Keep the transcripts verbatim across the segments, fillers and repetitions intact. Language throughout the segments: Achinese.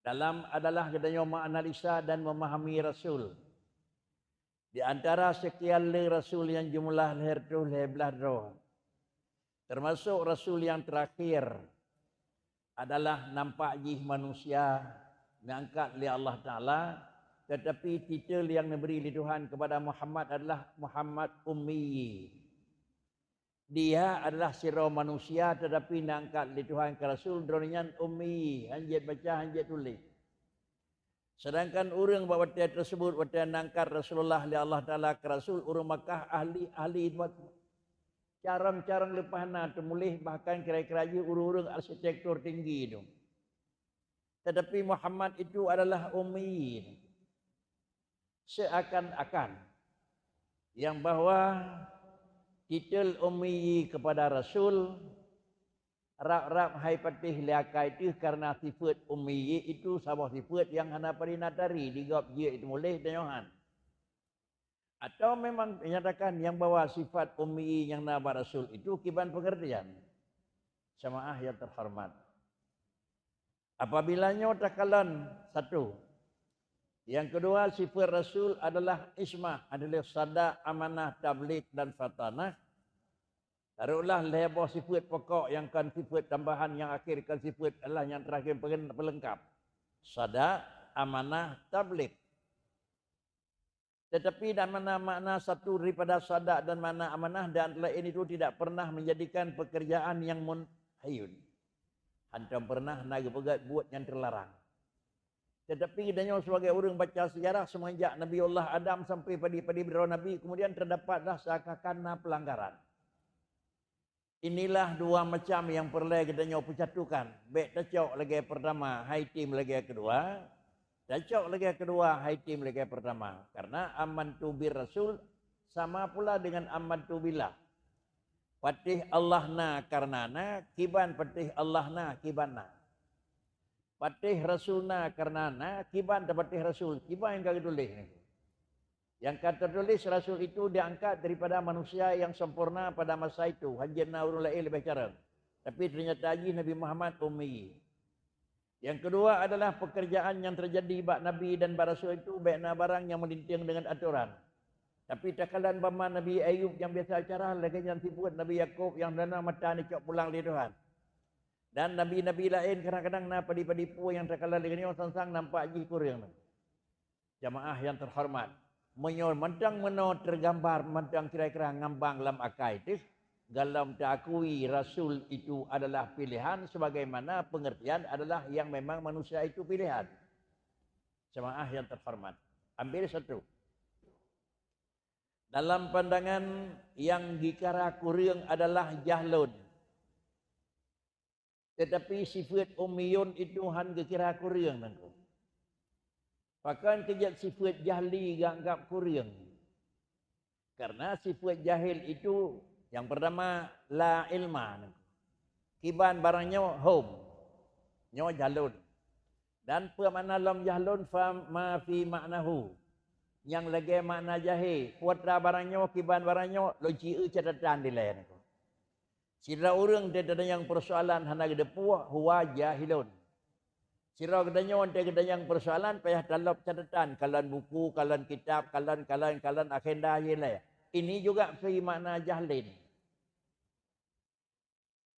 Dalam adalah geutanyoe menganalisa dan memahami rasul. Di antara sekian le rasul nyang jumlah lhèe reutôh lhèe blaih droe, termasuk rasul nyang terakhir adalah nampak jih manusia, neuangkat lé Allah Taala, tetapi titel nyang neubri lé Tuhan kepada Muhammad adalah Muhammad Ummi. Dia adalah sidroe manusia, tetapi neuangkat lé Tuhan keu rasul, droeneuh nyan ummi, han jeuet baca, han jeuet tuléh. Sedangkan ureuëng bak watée tersebut, watée neuangkat Rasulullah lé Allah Taala keu rasul, ureuëng Makkah ahli-ahli, carông-carông leupah na teumuléh, bahkan kira-kira jih ureuëng-ureuëng arsitektur tinggi tu. Tetapi Muhammad itu adalah ummi. Seakan-akan yang bahwa titel ummi kepada rasul rab-rab hai patéh lé akai teuh, karena sifat ummi itu saboh sifat yang hana padé na tari di gob jeuet teumuléh dan nyoe han. Atau memang dinyatakan yang bahwa sifat ummi yang na bak rasul itu kiban pengertian. Jamaah yang terhormat. Apabila nyoe takalon satu. Yang kedua, sifat rasul adalah ismah, adalah sada, amanah, tabligh, dan fatanah. Taruhlah lhèe boh sifat pokok yang kan sifat tambahan, yang akhir kan sifat adalah yang terakhir peng-, pelengkap. Sada, amanah, tabligh. Tetapi dan mana makna satu daripada sada dan makna amanah dan lain itu tidak pernah menjadikan pekerjaan yang munhayun. Hantom pernah na geupeugét buet nyang terlarang. Tetapi geutanyoe sebagai ureuëng baca sejarah, semenjak Nabi Allah Adam sampai padé-padé droe nabi, kemudian terdapatlah seakan-akan na pelanggaran. Inilah dua macam yang peureulée geutanyoe peusatukan. Bék tacok lagée pertama, hai tim lagée keudua. Tacok lagée keudua, hai tim lagée pertama. Karena amantu bir rasul sama pula dengan amantu billah. Patéh Allah na karena na, kiban patéh Allah na kiban na. Patéh rasul na karena na, kiban tapatéh rasul, kiban nyang ka geutuléh nyoe. Nyang ka teutuléh, rasul itu diangkat daripada manusia yang sempurna pada masa itu, hana na ureuëng laén leubeh carông. Tapi ternyata jih Nabi Muhammad ummi. Yang kedua adalah pekerjaan yang terjadi bak nabi dan bak rasul itu bék na barang yang melinting dengan aturan. Tapi takalon bak Nabi Ayub nyang biasa cara, lagée nyan sifat Nabi Yakub nyang dana mata neucok pulang lé Tuhan. Dan nabi-nabi laén kadang-kadang na padé-padé peue nyang takalon lagée nyoe sang-sang nampak jih kureueng. Jamaah yang terhormat, meunyoe mantong meunoe tergambar, mantong kira-kira ngambang lam akai teuh, golom taakui rasul itu adalah pilihan sebagaimana pengertian adalah yang memang manusia itu pilihan. Jamaah yang terhormat, ambil satu. Dalam pandangan nyang jikara kureueng adalah jahlon. Tetapi sifat ummiyun itu han geukira kureueng nangku. Pakon keujeuet sifat jahli geuanggab kureueng? Karena sifat jahil itu yang pertama la ilma nangku. Kiban barang nyoe hom. Nyoe jahlon. Dan peue makna lom jahlon, fa ma fi maknahu. Nyang lagée makna jahil, putra barang nyoe, kiban barang nyoe, lôn ci eu catatan dilée nangku. Sidroe ureuëng teuh tanyong persoalan hana geuteupeue, huwa jahilun. Sidroe geutanyoe teuh geutanyong persoalan payah talop catatan, kalon buku, kalon kitab, kalon, kalon, kalon agenda jih lé. Ini juga fi makna jahlin.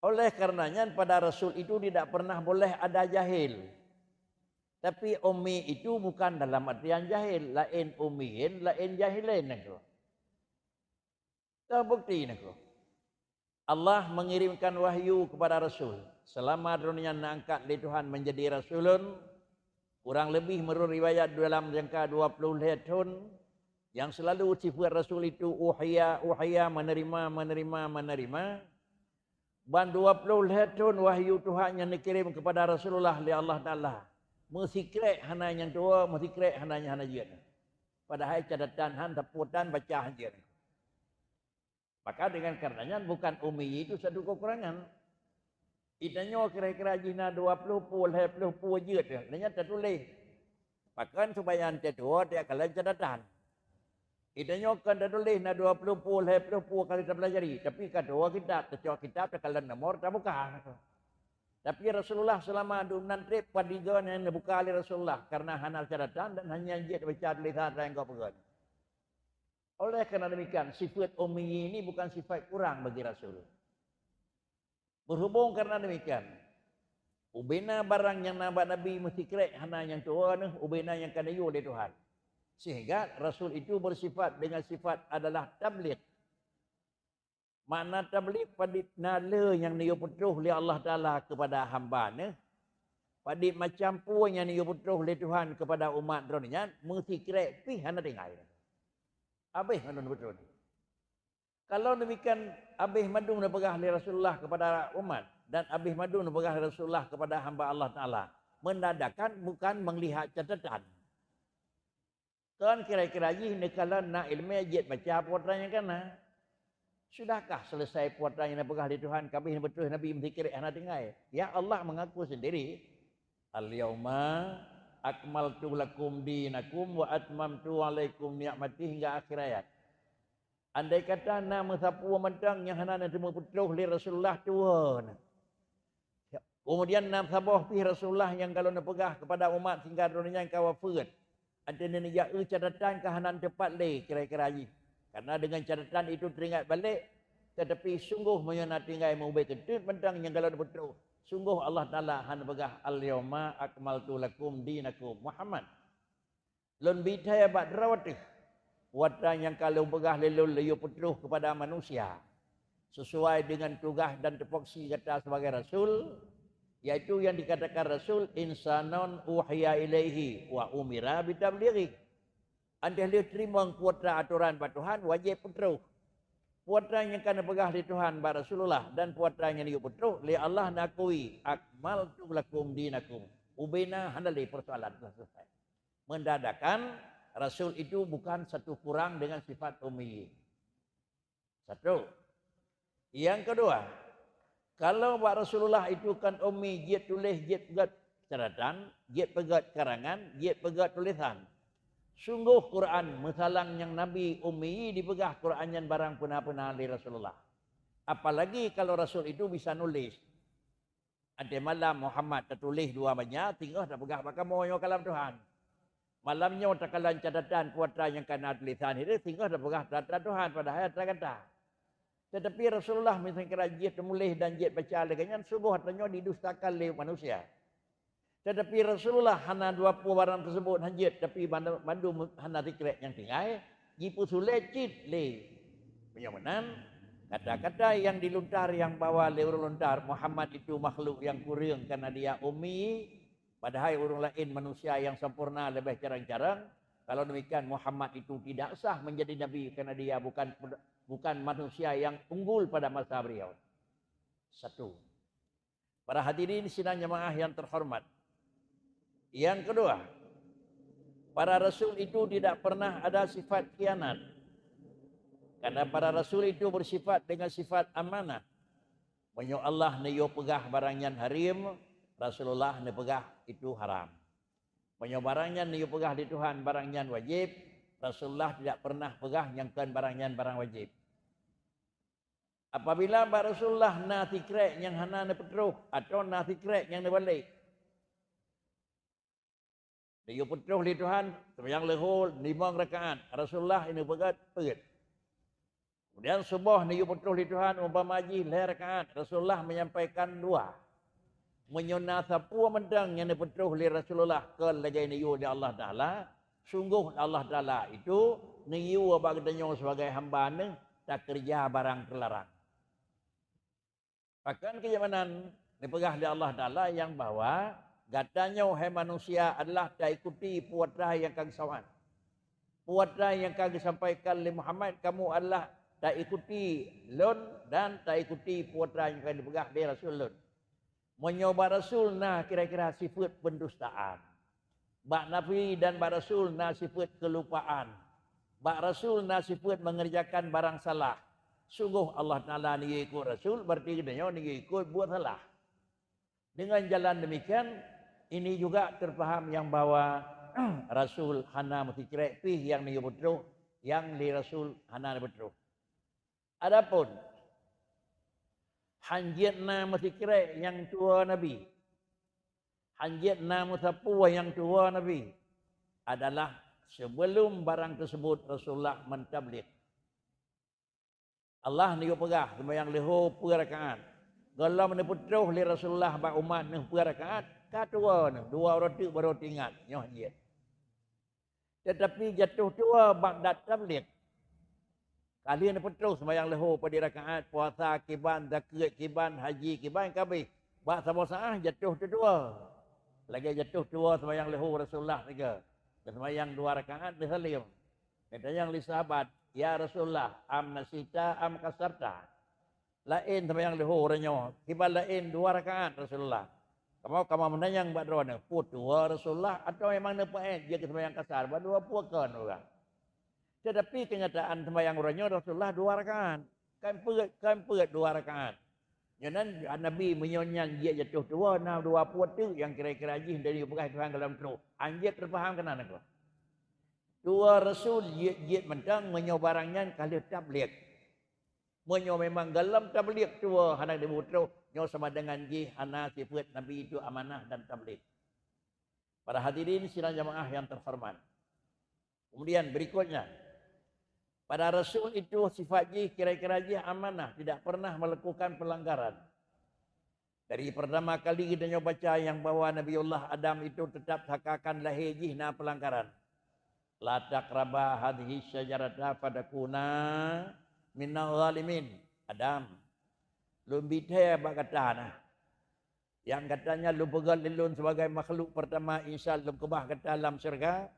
Oleh karena nyan pada rasul itu tidak pernah boleh ada jahil. Tapi ummi itu bukan dalam artian jahil, lain ummiin, lain jahilin nangku. Terbukti nangku. Allah mengirimkan wahyu kepada rasul. Selama droeneuh nyan neuangkat lé Tuhan menjadi rasulun, kurang lebih menurut riwayat dalam jangka dua puluh lhée thon, yang selalu sifat rasul itu uhiya, uhiya, menerima, menerima, menerima. Ban dua puluh lhée thon wahyu Tuhan nyang dikirim kepada Rasulullah lé Allah Taala. Meusikrek hana nyang tuwoe, meusikrek hana nyang hana jeuet. Padahai catatan han, taputan, baca han jeuet. Maka dengan karenanya bukan ummi itu satu kekurangan. Itanyoe kira-kira jih na dua puluh peue, lhée puluh peue jeuet, nyan tatuléh. Pakon supaya teutuwoe teukalon catatan. Itanyoe kon tatuléh na dua puluh peue, lhée puluh peue kali tapelajari, tapi ka tuwoe kitab, tacok kitab, takalon nomor, tabuka. Tapi Rasulullah selama duek nan treb padum goe nyang neubuka lé Rasulullah karena hana catatan dan hanya jeuet baca tulisan nyang gop goe. Oleh karena demikian, sifat ummi ini bukan sifat kurang bagi Rasul. Berhubung karena demikian, ubena barang nyang na bak Nabi meusikrek hana nyang tuwoe neuh, ubena nyang ka neuyue lé Tuhan. Sehingga Rasul itu bersifat dengan sifat adalah tabligh. Makna tabligh padit na le nyang neuyue peutroh lé Allah Taala kepada hamba neuh, padit macam peue nyang neuyue peutroh lé Tuhan kepada umat Droeneuh nyan, meusikrek pih hana tinggai. Abéh mandum peutroh. Kalau demikian, abéh mandum neupeugah lé Rasulullah kepada umat dan abéh mandum neupeugah lé Rasulullah kepada hamba Allah Taala, mendadakan bukan melihat catatan. Kan kira-kira jih neukalon na ileumé jeuet baca putra nyang kana. Sudahkah selesai putra nyang neupeugah lé Tuhan, kabéh neupeutroh Nabi meusikrek hana tinggai? Ya, Allah mengaku sendiri, "Al-yauma akmaltu lakum dinakum wa atmamtu alaikum ni'mati," hingga akhir ayat. Andai kata na meusapeue mantong nyang hana neuteumé peutroh lé Rasulullah tuwoe na. Kemudian na saboh pih Rasulullah nyang galon neupeugah kepada umat sehingga droeneuh nyan ka wafeuet. Ateueh neujak eu catatan ka hana teupat lé kira-kira jih. Karena dengan catatan itu teringat balik, tetapi sungguh meunyoe na tinggai mubé keuteuet mantong nyang galon neupeutroh, sungguh Allah Taala hana peugah, "Al-yauma akmaltu lakum dinakum." Muhammad. Lôn bithée bak droe teuh, putra nyang ka lôn peugah lé lôn lé yue peutroh keupada manusia, sesuai dengan tugaih dan tupoksi gata sebagai rasul, yaitu yang dikatakan rasul, "Insanun uhiya ilaihi wa umira bitablighi." Andai lheueh teurimong putra atoran bak Tuhan, wajéb peutroh. Putra nyang ka neupeugah lé Tuhan bak Rasulullah dan putra nyang yue peutroh lé Allah nakui, "Akmaltu lakum dinakum." Ubena hana lé persoalan, telah selesai. Mendadakan, Rasul itu bukan satu kurang dengan sifat ummi. Satu. Yang kedua, kalau bak Rasulullah itu kan ummi, jeuet tuléh, jeuet peugét catatan, jeuet peugét karangan, jeuet peugét tulisan. Sungguh Quran meusalang nyang Nabi ummi dipeugah Quran nyan barang peuna-peuna lé Rasulullah. Apalagi kalau Rasul itu bisa nulis. Até malam Muhammad tatuléh dua banya, singoh tapeugah bak kamoe nyoe kalam Tuhan. Malam nyoe takalon catatan putra nyang kana tulisan hideh, singoh tapeugah catatan Tuhan, padahai atra gata. Tetapi Rasulullah miseue kira jeuet teumuléh dan jeuet baca lagée nyan, suboh atra nyoe didustakan lé manusia. Tetapi Rasulullah hana dua pue barang teusebut hanjeuet, tapi bandum, bandum hana sikrek nyang tinggai, jipeusulét cit lé. Meunyoe meunan, kata-kata yang dilontar, yang bawa lé ureuëng lontar, Muhammad itu makhluk yang kureueng karena dia ummi, padahai ureuëng laén manusia yang sempurna leubeh carang-carang. Kalau demikian, Muhammad itu tidak sah menjadi nabi karena dia bukan, bukan manusia yang unggul pada masa beliau. Satu. Para hadirin sidang jamaah yang terhormat. Yang kedua, para rasul itu tidak pernah ada sifat khianat. Karena para rasul itu bersifat dengan sifat amanah. Meunyoe Allah neuyue peugah barang nyan harim, Rasulullah neupeugah itu haram. Meunyoe barang nyan neuyue peugah di Tuhan barang nyan wajib, Rasulullah tidak pernah peugah nyang kon barang nyan barang wajib. Apabila bak Rasulullah na sikrek nyang hana neupeutroh atau na sikrek nyang neubalek, neuyue peutroh lé Tuhan, seumayang leuhô limong rakaat, Rasulullah ineupeugét peuet. Kemudian suboh neuyue peutroh lé Tuhan umpama jih lhée rakaat, Rasulullah menyampaikan dua. Meunyoe na sapeue mantong nyang neupeutroh lé Rasulullah kon lagée neuyue lé Allah Taala, sunggoh Allah Taala itu neuyue bak geutanyoe sibagai hamba Neuh takeureuja barang teularang. Pakon keu nyang meunan neupeugah lé Allah Taala nyang bahwa gata nyoe, hai manusia, adalah taikuti peue atra nyang ka geusawan. Peue atra nyang ka geusampaikan lé Muhammad, kamu adalah taikuti lôn dan taikuti peue atra nyang ka geupeugah lé Rasul lôn. Meunyoe bak Rasul na kira-kira sifeuet peundustaan, bak Nabi dan bak Rasul na sifeuet keulupaan, bak Rasul na sifeuet mengerjakan barang salah, sunggoh Allah Taala neuyue ikot Rasul, berarti geutanyoe neuyue ikot buet salah. Dengan jalan demikian, ini juga terpaham nyang bahwa Rasul hana meusikrek pih nyang neuyue peutroh, nyang lé Rasul hana neupeutroh. Adapun Han jeuet na meusikrek nyang tuwoe Nabi. Han jeuet na meusapeue nyang tuwoe Nabi. Adalah sebelum barang tersebut Rasulullah mentabligh. Allah neuyue peugah seumayang leuhô peuet rakaat. Gohlom neupeutroh lé Rasulullah bak umat neuh peuet rakaat, ka tuwoe neuh, dua uroe teuk barô teuingat, nyoe jeuet. Teutapi jatoh tuwoe bak dat tabligh. Ka lheueh neupeutroh seumayang leuhô padum rakaat, puasa kiban, zakeuet kiban, haji kiban, ka abéh. Bak saboh saát jatoh tuwoe. Lagée jatoh tuwoe seumayang leuhô Rasulullah sigoe. Geuseumayang dua rakaat, geusaleuem. Geutanyong lé sahabat, "Ya Rasulullah, am nasita am kasarta?" Laén seumayang leuhô uroe nyoe, kiban laén dua rakaat Rasulullah. Kamoe, kamoe meunanyong bak droeneuh, peue tuwoe Rasulullah atawa memang neupeuék jeuet keu seumayang kasar, bak dua peue kon ureuëng. Teutapi keunyataan seumayang uroe nyoe Rasulullah dua rakaat. Kan peuet, kan peuet dua rakaat. Nyoe nan Nabi meunyoe nyan jeuet jatoh tuwoe na dua peue teuk nyang kira-kira jih dari peugah Tuhan gohlom troh. Anjeuet teupaham keunan aku. Tuwoe Rasul jeuet-jeuet mantong meunyoe barang nyan ka lheueh tabligh. Meunyoe memang gohlom tabligh tuwoe hana geuteupeue troh, nyoe sama dengan jih hana sifeuet Nabi itu amanah dan tabligh. Para hadirin sidang jamaah yang terhormat. Kemudian berikutnya, pada Rasul itu sifat jih kira-kira jih amanah, tidak pernah melakukan pelanggaran. Dari pertama kali geutanyoe baca nyang bahwa Nabiullah Adam itu tetap sakakan lahé jih na pelanggaran. "La taqraba hadhihi syajarata fatakuna minaz zalimin." Adam, lôn bi thée bak gata na. Nyang gata nyan lôn peugét lé lôn sibagai makhluk pertama insan lôn keubah gata lam syeuruga.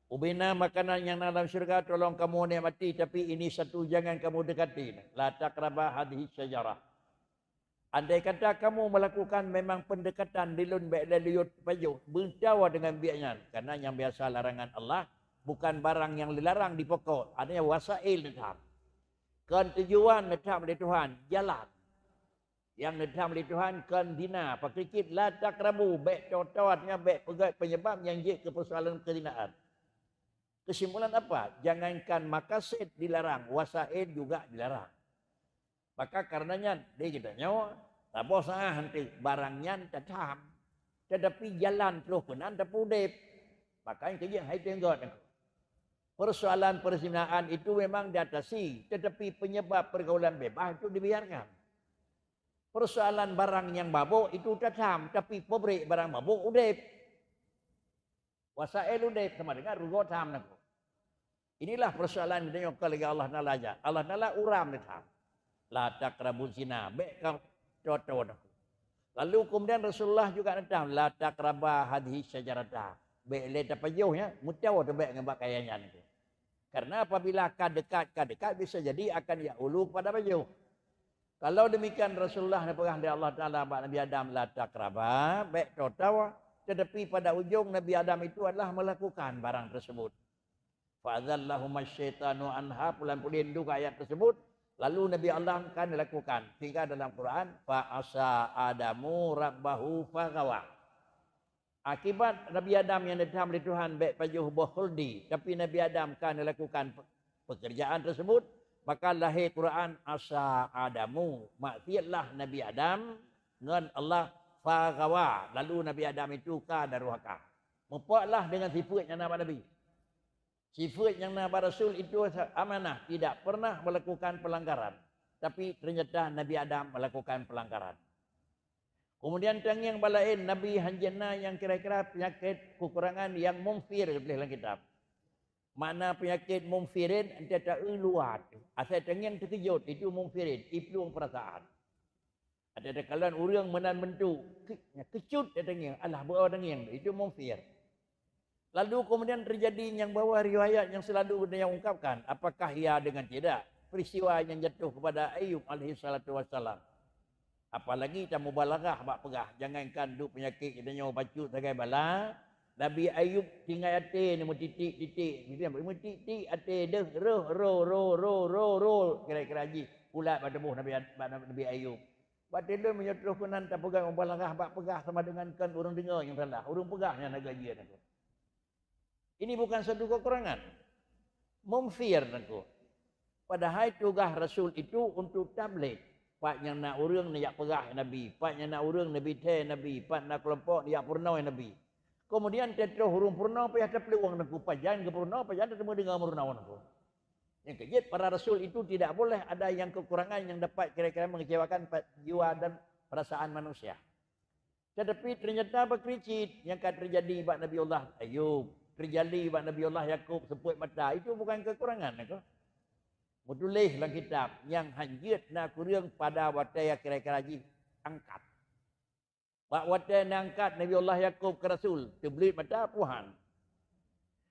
Ubena makanan nyang na lam syeuruga tolong kamoe nikmati, tapi ini satu jangan kamoe dekati. "La taqraba hadhihi syajarah." Andai kata kamoe melakukan memang pendekatan di lôn bék lé liyot pajoh, beutawa dengan biak nyan, karena nyang biasa larangan Allah bukan barang nyang dilarang dipokok, artinya wasail neutham. Kon tujuan neutham lé Tuhan, jalan. Nyang neutham lé Tuhan kon zina, pakriket, la taqrabu, bék toto, artinya bék peugét penyebab nyang jeuet keu persoalan keuzinaan. Kesimpulan apa? Jangankan makasid dilarang, wasail juga dilarang. Maka karena nyan, di geutanyoe, saboh saát hantu barang nyan tatham, tetapi jalan troh keunan tapeudeb. Makanya kejang hai tengok. Persoalan perzinaan itu memang diatasi, tetapi penyebab pergaulan bebas itu dibiarkan. Persoalan barang nyang mabök itu tatham, tapi pabrik barang mabök udeb. Wasail udeb sama dengan rugoe tham nangku. Inilah persoalan geutanyoe ka lagée Allah Taala aja. Allah Taala uram neutham. La taqrabu zina, bék ka toto nangku. Lalu kemudian Rasulullah juga neutham, la taqraba hadhihi syajarata. Bék lé tapajoh nya, meucawa teuh bék ngon bak kaya nyan nangku. Karena apabila ka dekat, ka dekat bisa jadi akan yaulu kepada pajoh. Kalau demikian Rasulullah neupeugah lé Allah Taala bak Nabi Adam, la taqraba, bék toto, tetapi pada ujung Nabi Adam itu adalah melakukan barang tersebut. Fa azallahuma syaitanu anha, pulan-pulan duka ayat tersebut, lalu Nabi Adam kan dilakukan. Sehingga dalam Quran, fa asa Adamu rabbahu fagawa. Akibat Nabi Adam nyang neutham lé Tuhan bék pajoh boh khuldi, tapi Nabi Adam ka neulakukan pe-, pekerjaan tersebut, maka lahé Quran, asa Adamu, maksiatlah Nabi Adam ngon Allah, fagawa, lalu Nabi Adam itu ka durhaka. Mupaklah dengan sifeuet nyang na bak Nabi. Sifeuet nyang na bak Rasul itu amanah, tidak pernah melakukan pelanggaran. Tapi ternyata Nabi Adam melakukan pelanggaran. Kemudian tangieng balaén Nabi hanjeuet na nyang kira-kira penyakit kekurangan yang mumfir geutuléh lam kitab. Makna penyakit mumfirin, entah tak luat. Asai tangieng terkejut, itu mumfirin, iplueng perasaan. Ada takalon ureuëng meunan bentuk, ke-, keucut tangieng, alah beu tangieng, itu mumfir. Lalu kemudian terjadi nyang bahwa riwayat nyang selalu geutanyoe ungkapkan, apakah ya dengan tidak peristiwa nyang jatuh kepada Ayub alaihi salatu wassalam. Apalagi tamubalaghah bak peugah, jangankan duek peunyakét geutanyoe bacut sagai bala, Nabi Ayub tinggai até ni meutitik-titik, meutitik-tik até deuh, roh, ro, ro, ro, ro, ro, kira-kira jih ulat bak tuboh Nabi, Nabi Ayub. Bak teulon meunyoe troh keunan tapeugah mubalaghah bak peugah sama dengan kon ureuëng deungoe nyang salah, ureuëng peugah nyang na gajian aku. Ini bukan satu kekurangan. Mumfir aku. Padahai tugaih Rasul itu untuk tabligh. Pat nyang na ureuëng neujak peugah Nabi, pat nyang na ureuëng neubi thée Nabi, pat na keulompok neujak peurunoe Nabi. Keumudian teutroh ureuëng peurunoe payah tapeuleubang teungku, pajan geupeurunoe, pajan teumeudeungoe meurunoe teungku. Nyang keujeuet, para rasul itu tidak boleh ada yang kekurangan yang dapat kira-kira mengecewakan pe-, jiwa dan perasaan manusia. Tetapi ternyata beukri cit nyang ka teujadi bak Nabi Allah Ayub, teujadi bak Nabi Allah Yakub seupôt mata, itu bukan kekurangan, teungku. Meutuléh lam kitab, nyang hanjeuet na kureueng pada watée nyang kira-kira jih angkat. Bak watée neuangkat Nabi Allah Yakub keu rasul, teubleuet mata puhan.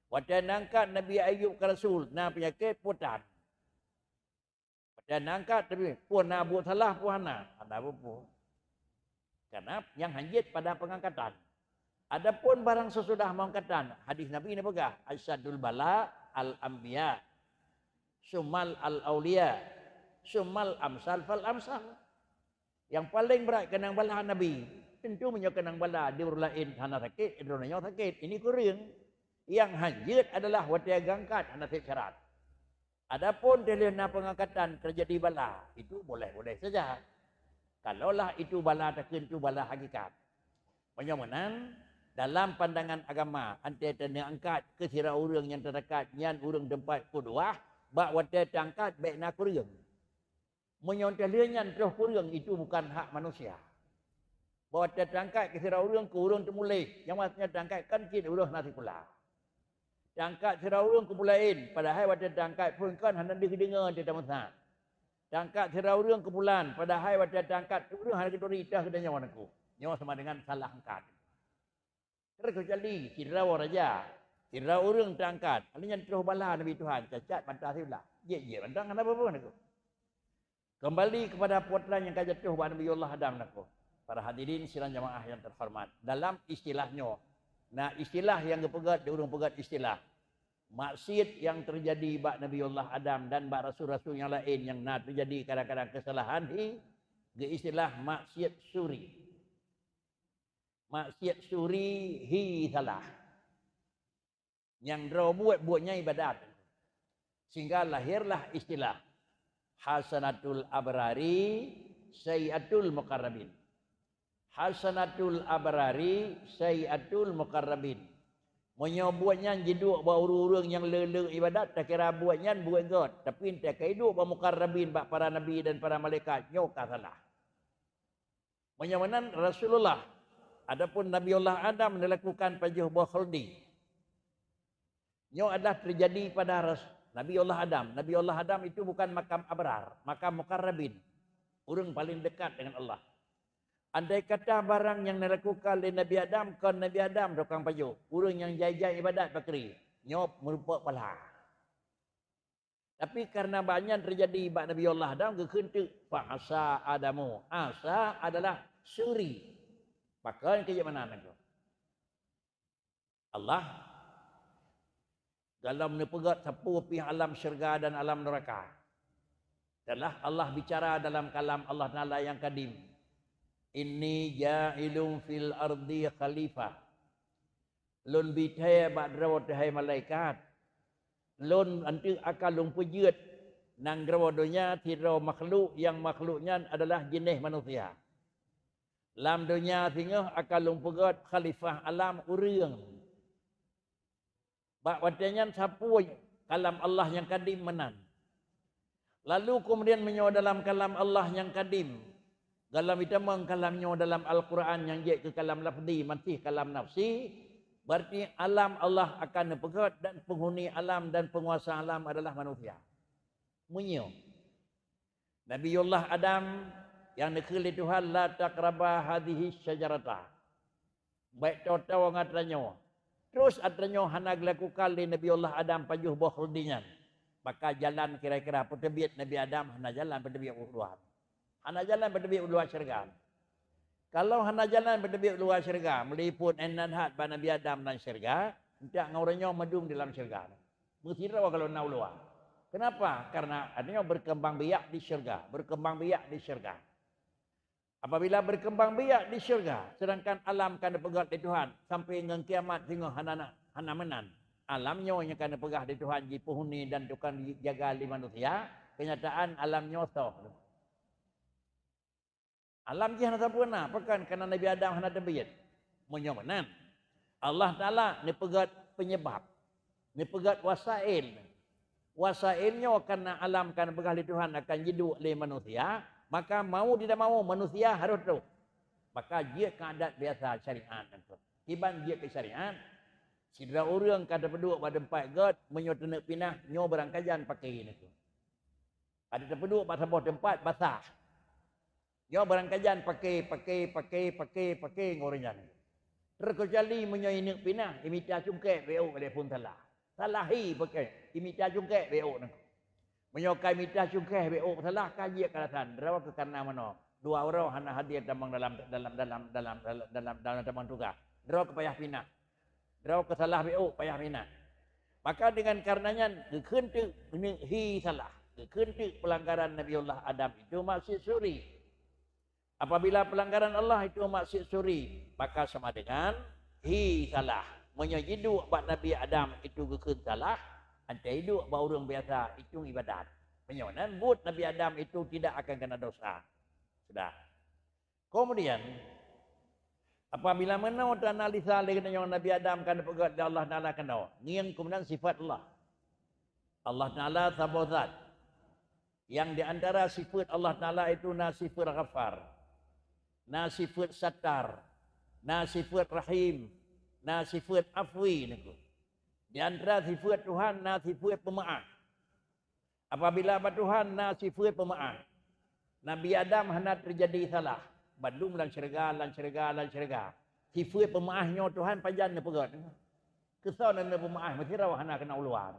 Watée neuangkat Nabi Ayub keu rasul, na peunyakét putan. Watée neuangkat, tapi pun na buet salah, pun hana, hana peue-peue. Karena nyang hanjeuet pada pengangkatan. Adapun barang sesudah pengangkatan, hadis Nabi ni peugah, "Asyadul bala al-anbiya, sumal al-auliya, sumal amsal fal amsal." Yang paling berat keunong bala Nabi. Tentu meunyoe keunong bala di ureuëng laén hana sakét, droeneuh nyoe sakét. Ini kureueng. Yang hanjeuet adalah watée geuangkat hana sép syarat. Adapun teulheueh na pengangkatan teujadi bala, itu boleh-boleh saja. Kalaulah itu bala takheun tu bala hakikat. Meunyoe meunan, dalam pandangan agama, antée taneuangkat keu sidroe ureuëng nyang teudekat nyan ureuëng teumpat qudwah, bak watée teuangkat bék na kureueng. Meunyoe teulheueh nyan troh kureueng, itu bukan hak manusia. Bahwa teuangkat keu sidroe ureuëng keu ureuëng teumuléh, nyang maksudnya teuangkat kan cit ureuëng hana sikula. Teuangkat sidroe ureuëng keu peulaén, padahai watée teuangkat phon kan hana deuh deungoe teuh tameusa. Teuangkat sidroe ureuëng keu pulan, padahai watée teuangkat ureuëng hana geuturi teuh geutanyoe nangku. Nyoe sama dengan salah angkat. Terkecuali sidroe raja, sidroe ureuëng teuangkat, hana nyan troh bala Nabi Tuhan, cacat mata siblah. Jeuet-jeuet mantong hana peue-peue nangku. Kembali kepada putra nyang ka jatuh bak Nabiullah Adam nangku. Para hadirin sidang jamaah yang terhormat, dalam istilah nyoe, na istilah nyang geupeugét di ureuëng peugét istilah. Maksiat nyang teujadi bak Nabiullah Adam dan bak rasul-rasul nyang laén nyang na teujadi kadang-kadang keusalahan hi, geuistilah maksiat suri. Maksiat suri hi salah. Nyang droe buet, buet nyan ibadat. Sehingga lahirlah istilah, "Hasanatul abrari, sayyiatul muqarrabin." Hasanatul abrari, sayyiatul muqarrabin. Meunyoe buet nyan jiduek bak ureuëng-ureuëng nyang le-le ibadat, takira buet nyan buet gét, tapi entée ka iduek bak muqarrabin, bak para nabi dan para malaikat, nyoe ka salah. Meunyoe meunan Rasulullah, adapun Nabiullah Adam dilakukan pajoh boh khuldi. Nyoe adalah teujadi pada Ras-, Nabiullah Adam. Nabiullah Adam itu bukan makam abrar, makam muqarrabin. Ureuëng paling dekat dengan Allah. Andai kata barang nyang dilakukan lé Nabi Adam kon Nabi Adam tukang pajoh, ureuëng nyang jai-jai ibadat bakri, nyoe meurumpok pahala. Tapi karena banyak teujadi bak Nabi Allah Adam, geukheun teuk, "Fa asa Adamu." Asa adalah suri. Pakon keu jeuet meunan nangku. Allah dalam neupeugét sapeue pih alam syeuruga dan alam neuraka. Setelah Allah bicara dalam kalam Allah Taala yang kadim, "Inni ja'ilun fil ardi khalifah." Lôn bi thée bak droe teuhai malaikat. Lôn anteuk akan lôn peujeuet nanggroe donya sidroe makhluk nyang makhluk nyan adalah jinéh manusia. Lam donya singoh akan lôn peugét khalifah alam ureuëng. Bak watée nyan sapeue kalam Allah nyang kadim meunan. Lalu keumudian meunyoe dalam kalam Allah nyang kadim, dalam itamong kalam nyoe dalam Al-Quran nyang jeuet keu kalam lafzi, mansih kalam nafsi, berarti alam Allah akan neupeugét dan penghuni alam dan penguasa alam adalah manusia. Meunyoe Nabiullah Adam nyang neukheun lé Tuhan, "La taqraba hadhihi syajarata." Bék toe-toe ngon atra nyoe. Terus atra nyoe hana geulakukan lé Nabiullah Adam pajoh boh khuldi nyan. Maka jalan kira-kira peuteubiet Nabi Adam hana jalan peuteubiet u luwa. Hana jalan peuteubiet u luwa syeuruga. Kalau hana jalan peuteubiet u luwa syeuruga, meuliput inan that bak Nabi Adam lam syeuruga, entak ngon ureuëng nyoe meudum di lam syeuruga. Meusidroe kalau na u luwa. Kenapa? Karena atra nyoe berkembang biak di syeuruga, berkembang biak di syeuruga. Apabila berkembang biak di syeuruga, sedangkan alam ka neupeugét lé Tuhan sampai ngon kiamat singoh hana, hana meunan. Alam nyoe nyang ka neupeugah lé Tuhan jipeuhuni dan tukang jaga lé manusia, kenyataan alam nyoe soh. Alam jih hana sampurna, pakon? Karena Nabi Adam hana teubiet. Meunyoe meunan, Allah Taala neupeugét penyebab, neupeugét wasail. Wasail nyoe karena alam ka neupeugah lé Tuhan akan jiduek lé manusia, maka mau tidak mau manusia harus trok. Maka jeuet keu adat biasa syariat nyan. Kiban jeuet keu syariat, sidroe ureuëng ka teupeuduek bak teumpat gét, meunyoe teuneuk pinah, nyoe barangkajan paké nyan. Ka teupeuduek bak saboh teumpat basah. Nyoe barangkajan paké, paké, paké, paké, paké ngon ureuëng nyan. Terkecuali meunyoe ineuk pinah, imita cungkek bék lé phon salah. Salah hi paké, imita cungkek bék nang. Meunyoe ka imita cungkek bék salah, ka jeuet keu alasan. Droe keu karena meunoe, dua uroe hana hadir tamong dalam, dalam, dalam, dalam, dalam, dalam, dalam tamong tugaih. Droe keu payah pinah. Droe keu salah bék payah pinah. Maka dengan karena nyan, geukheun teuk hi salah. Geukheun teuk pelanggaran Nabiullah Adam itu maksiat suri. Apabila pelanggaran Allah itu maksiat suri, maka sama dengan hi salah. Meunyoe jiduek bak Nabi Adam itu geukheun salah, antai duek bak ureuëng biasa itu ibadat. Meunyoe nan buet Nabi Adam itu tidak akan kena dosa. Sudah. Kemudian, apabila meunoe teuanalisa lé geutanyoe Nabi Adam ka neupeugét lé Allah Taala keunoe, ngieng keunan sifat Allah. Allah Taala saboh zat. Yang di antara sifat Allah Taala itu na sifat Ghaffar, na sifat Sattar, na sifat Rahim, na sifat Afwi nangku. Di antara sifat Tuhan na sifat peumaáh. Apabila bak Tuhan na sifat peumaáh, Nabi Adam hana teujadi salah, bandum lam syeuruga, lam syeuruga, lam syeuruga. Sifat peumaáh nyoe Tuhan pajan neupeugét. Keu soe neuneuk peumaáh, meusidroe hana keuneuk uluwa.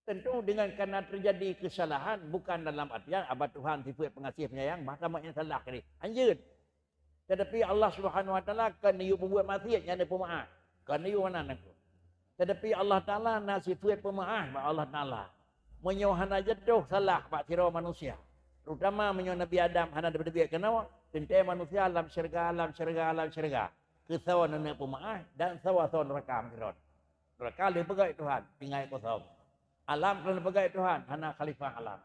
Tentu dengan karena terjadi kesalahan, bukan dalam artian aba Tuhan sifat pengasih penyayang, bah tamat nyang salah kali. Hanjeuet. Tetapi Allah Subhanahu Wa Taala kon neuyue peubuet maksiat nyang neupeumaáh. Kon neuyue meunan nangku. Tetapi Allah Taala na sifat peumaáh bak Allah Taala. Meunyoe hana jatuh salah bak sidroe manusia, terutama meunyoe Nabi Adam hana teubiet keunoe, teuntée manusia lam syeuruga, lam syeuruga, lam syeuruga. Keu soe neuneuk peumaáh dan soe-soe neuraka meusidroe. Neuraka lé peugét Tuhan, tinggai kosong. Alam lé peugét Tuhan, hana khalifah alam.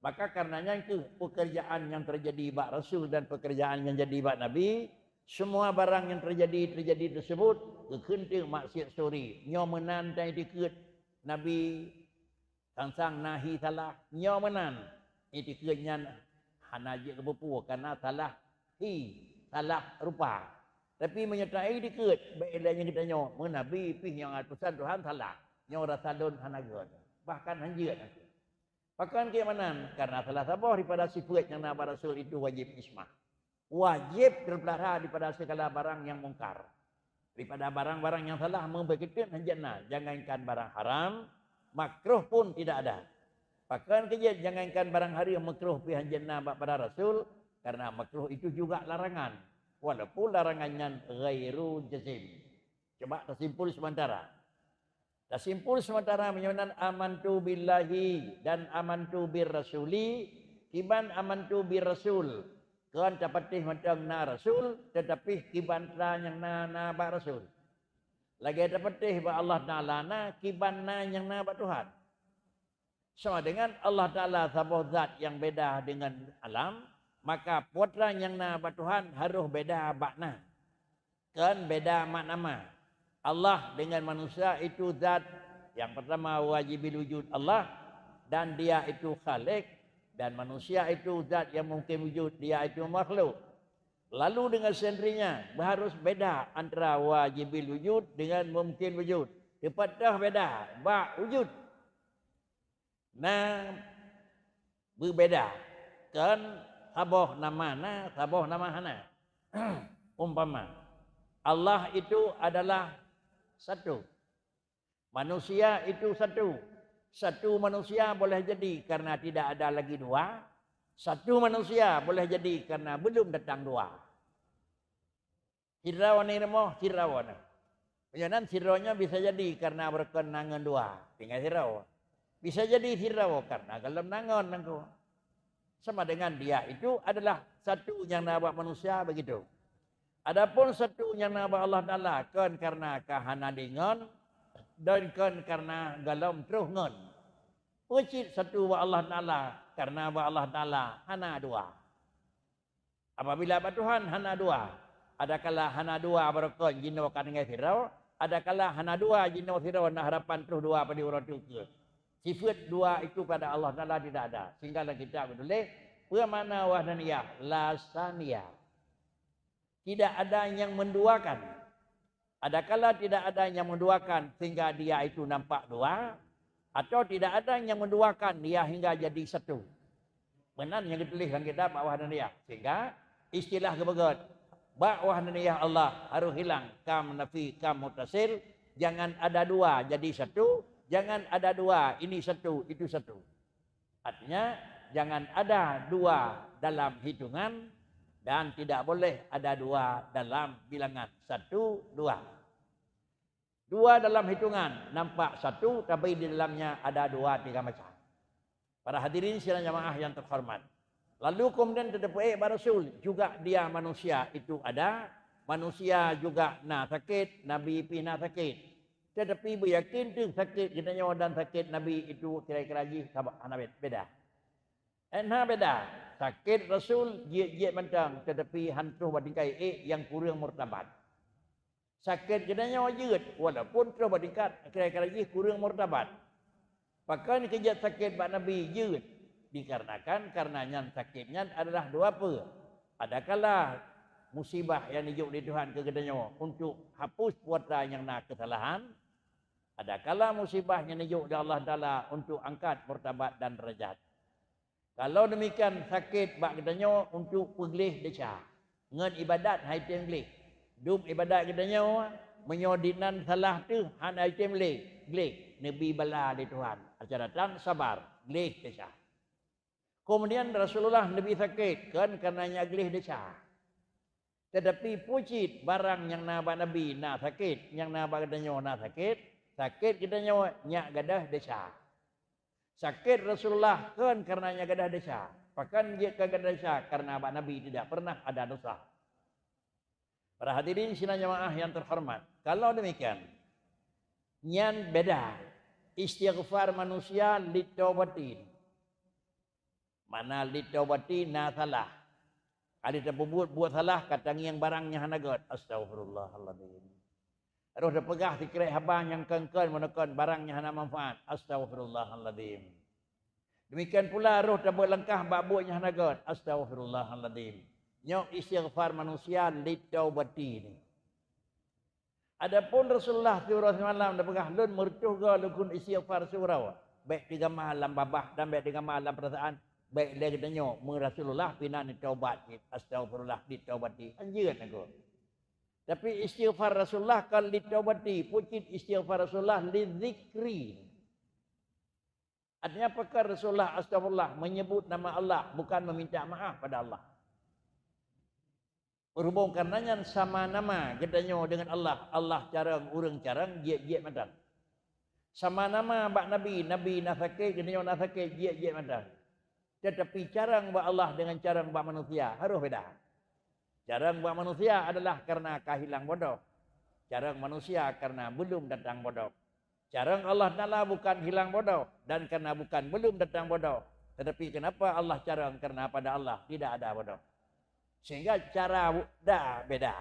Maka karena nyan kheueh pekerjaan nyang terjadi bak rasul dan pekerjaan nyang jadi bak nabi, semua barang nyang terjadi, terjadi tersebut geukheun teuk maksiat suri. Nyoe meunan tan itikeuet nabi sang-sang na hi salah. Nyoe meunan itikeuet nyan hana jeuet keu peue-peue, karena salah hi, salah rupa. Tapi meunyoe ta itikeuet, bék ilée nyan geutanyoe, meunabi pih nyang atusan Tuhan salah. Nyoe rasa lôn hana gét, bahkan hanjeuet. Pakon keuh meunan? Karena salah saboh daripada sifat nyang na bak rasul itu wajib ismah. Wajib teupeulihara daripada segala barang nyang mungkar. Daripada barang-barang nyang salah, meubeukeuteuet hanjeuet na, jangankan barang haram, makruh pun tidak ada. Pakon keuh jeuet jangankan barang haram, makruh pih hanjeuet na bak para rasul, karena makruh itu juga larangan, walaupun larangan nyan ghairu jazim. Coba tasimpul sementara. Tasimpul sementara meunyoe nan amantu billahi dan amantu bir rasuli, kiban amantu bir rasul. Kon tapatéh mantong na rasul, tetapi kiban tra nyang na, na bak rasul. Lagée tapatéh bak Allah Taala na, kiban na nyang na bak Tuhan. Sama dengan Allah Taala saboh zat nyang beda dengan alam, maka peue tra nyang na bak Tuhan harôh beda bak na. Kon beda makna ma. Allah dengan manusia itu zat yang pertama wajibul wujud Allah, dan Dia itu Khalik, dan manusia itu zat yang mungkin wujud, Dia itu makhluk. Lalu dengan sendirinya harus beda antara wajibul wujud dengan mungkin wujud. Teupat toh beda bak wujud. Na beubeda, kon saboh nama na, saboh nama hana. Umpama, Allah itu adalah satu. Manusia itu satu. Satu manusia boleh jadi karena tidak ada lagi dua. Satu manusia boleh jadi karena belum datang dua. Sidroe ni rumoh, sidroe na. Meunyoe nan sidroe nyoe bisa jadi karena beureukan na ngon dua, tinggai sidroe. Bisa jadi sidroe karena gohlom na ngon nangku. Sama dengan Dia itu adalah satu nyang na bak manusia begitu. Adapun satu nyang na bak Allah Taala kon karena ka hana deungon dan kon karena gohlom troh ngon. Peue cit satu bak Allah Taala, karena bak Allah Taala hana dua. Apabila bak Tuhan hana dua, adakala hana dua baroekon jinoe ka tinggai sidroe, adakala hana dua jinoe sidroe na harapan troh dua padum uroe teuh keue. Sifat dua itu pada Allah Taala tidak ada. Sehingga dalam kitab geutuléh, peue makna wahdaniyah? La saniya. Tidak ada yang menduakan. Adakala tidak ada yang menduakan sehingga dia itu nampak dua, atau tidak ada yang menduakan dia hingga jadi satu. Meunan nyang geutuléh lam kitab bak wahdaniyah. Sehingga istilah geupeugét bak wahdaniyah Allah harus hilang, kam nafi, kam mutasil, jangan ada dua jadi satu, jangan ada dua ini satu, itu satu. Artinya, jangan ada dua dalam hitungan dan tidak boleh ada dua dalam bilangan. Satu, dua. Dua dalam hitungan nampak satu, tapi di dalamnya ada dua tiga macam. Para hadirin sidang jamaah yang terhormat. Lalu kemudian teuteupeue bak Rasul, juga dia manusia itu ada, manusia juga na sakét, Nabi pih na sakét. Tetapi beuyakin teuh sakét geutanyoe dan sakét Nabi itu kira-kira jih sama, hana be-, beda. Eh, na beda. Sakét Rasul jeuet-jeuet mantong, tetapi han troh bak tingkat ék nyang kureueng murtabat. Sakét geutanyoe jeuet, walaupun troh bak tingkat kira-kira jih kureueng murtabat. Pakon keu jeuet sakét bak Nabi jeuet? Dikarenakan, karena nyan sakét nyan adalah dua peue. Adakala musibah nyang neujok lé Tuhan keu geutanyoe untuk hapus peue atra nyang na keusalahan, adakala musibah nyang neujok lé Allah Taala untuk angkat martabat dan derajat. Kalau demikian, sakét bak geutanyoe untuk peugleh desya. Ngon ibadat hai tem gleh. Dum ibadat geutanyoe, meunyoe dinan salah teuh hana item lé, gleh, neubi bala lé Tuhan. Acara tan sabar, gleh desya. Kemudian Rasulullah neubi sakét, kon karena nyak gleh desya. Tetapi pucit barang nyang na bak Nabi na sakét, nyang na bak geutanyoe na sakét, sakét geutanyoe nyak gadoh desya. Sakét Rasulullah kon karena nyak gadoh desya. Pakon jeuet ka gadoh desya? Karena bak Nabi tidak pernah ada dosa. Para hadirin sidang jamaah yang terhormat, kalau demikian, nyan beda istighfar manusia litaubati. Mana litaubati na salah. Kali tapeubuet buet salah, ka tangieng barang nyang hana gét. Astaghfirullahaladzim. Roh tapeugah sikrek haba nyang kon-kon meuneukon barang nyang hana manfaat. Astaghfirullahaladzim. Demikian pula roh tabeuet langkah bak buet nyang hana gét. Astaghfirullahaladzim. Nyoe istighfar manusia litaubati ni. Adapun Rasulullah siuroe simalam tapeugah, "Lôn meureutoh goe lôn kheun istighfar siuroe." Bék teugama lam babah dan bék teugama lam peurasaan. Bék lé geutanyoe, meu Rasulullah pih na neutaubat cit. Astaghfirullah, ditaubati. Anjeut aku. Tapi istighfar Rasulullah kon litaubati, pucit istighfar Rasulullah lizikri. Artinya, pakon Rasulullah astaghfirullah, menyebut nama Allah, bukan meminta maaf pada Allah. Berhubung karena nyan sama nama geutanyoe dengan Allah, Allah carông, ureuëng carông, jeuet-jeuet mantong. Sama nama bak Nabi, Nabi na sakét, geutanyoe na sakét, jeuet-jeuet mantong. Tetapi carông bak Allah dengan carông bak manusia harôh beda. Carông bak manusia adalah karena ka hilang bodoh. Carông manusia karena belum datang bodoh. Carông Allah Taala bukan hilang bodoh, dan karena bukan belum datang bodoh. Tetapi kenapa Allah carông? Karena pada Allah tidak ada bodoh. Sehingga cara bu-, da beda.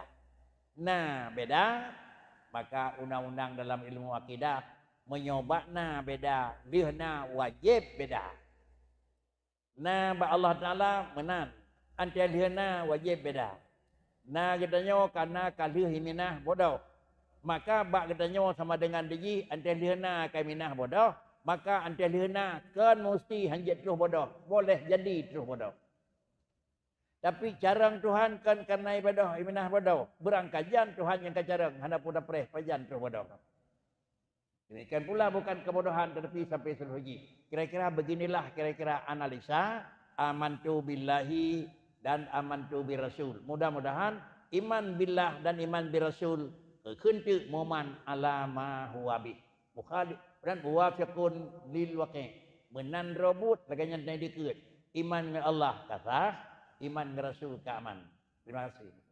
Na beda, maka undang-undang dalam ilmu akidah, meunyoe bak na beda, lheueh na wajéb beda. Na bak Allah Taala meunan, 'an teuh lheueh na wajéb beda. Na geutanyoe ka na ka lheueh iminah bodoh. Maka bak geutanyoe sama dengan dijih 'an teuh lheueh na ka iminah bodoh, maka 'an teuh lheueh na kon musti hanjeuet troh bodoh, boleh jadi troh bodoh. Tapi carông Tuhan kon karena ibadah iminah bodoh, beurangkajan Tuhan nyang ka carông hana peue tapreh pajan troh bodoh. Demikian pula bukan kebodohan tetapi sampai seluruh jih. Kira-kira beginilah kira-kira analisa amantu billahi dan amantu bi rasul. Mudah-mudahan iman billah dan iman bi rasul keukeunteuk muman ala ma huwa bih. Mukhalif dan muwafiqun lil waqi'. Meunan robot lagée nyan dikeue. Iman ngon Allah ka sah, iman ngon rasul ka aman. Terima kasih.